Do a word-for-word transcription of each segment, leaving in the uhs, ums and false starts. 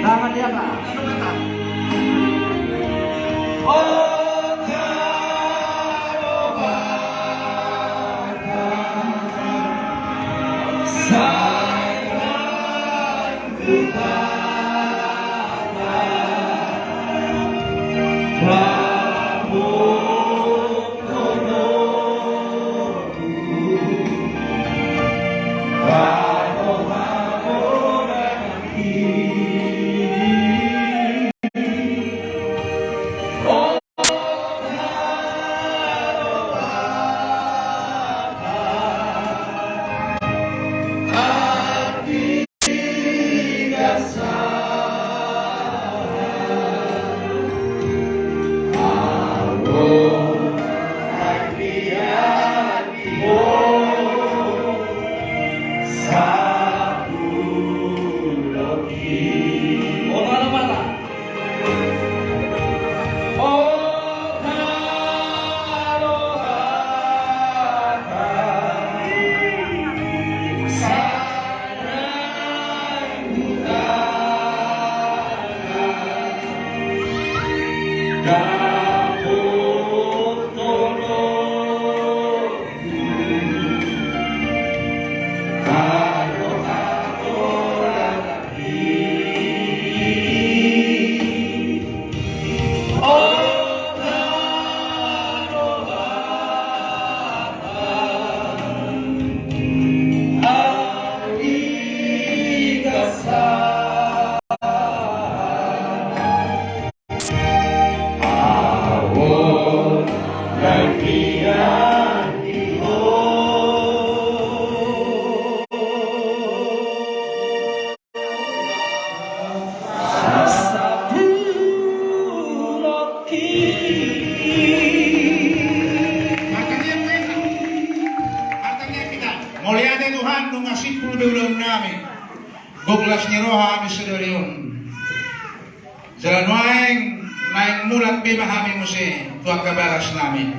Tangan di atas. Mauliate Tuhan, nunga simpul be ulaon nami. Gok las ni roha hami sadari on. Jala nuaeng naeng mulak be ma hami muse tu angka bagas nami.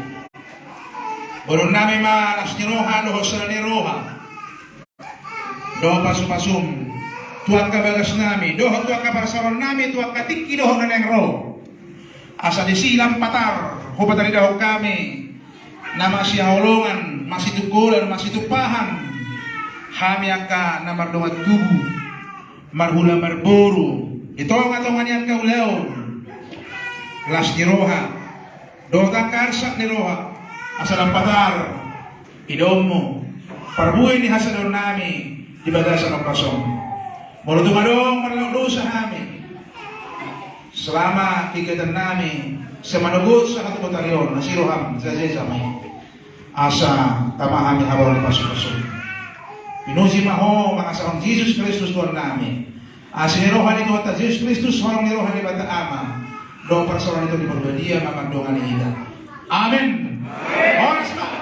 Boanonnami ma las ni roha dohot sada ni roha dohot pasupasum tu angka bagas nami dohot tu angka parsaoran nami tu angka tingki dohot na naeng ro. Asa disi lam patar hupataridahon hami na masihaholongan, masitungkolan, masitumpahan hami angka na mardongan tubu, marhula marboru di tongatonga ni angka ulaon. Las ni roha dohot angka arsak ni roha, asa lam patar idaonmu parbue ni hasadaon nami di bagasan ombas on. Molo tung adong marlaok dosa hami selama kegiatan nami, sai manogot sahat tu botari on, asi roham, jajai jamai. Asa tama hami habaron ni pasupasum. Pinuji ma ho mangasahon Jesus Kristus Tuhan nami. Asi ni roha ni Tuhanta Jesus Kristus, holong ni roha ni Debata Ama, dohot parsaoran ni Tondi Parbadia ma mandongani hita. Amen. Horas ma.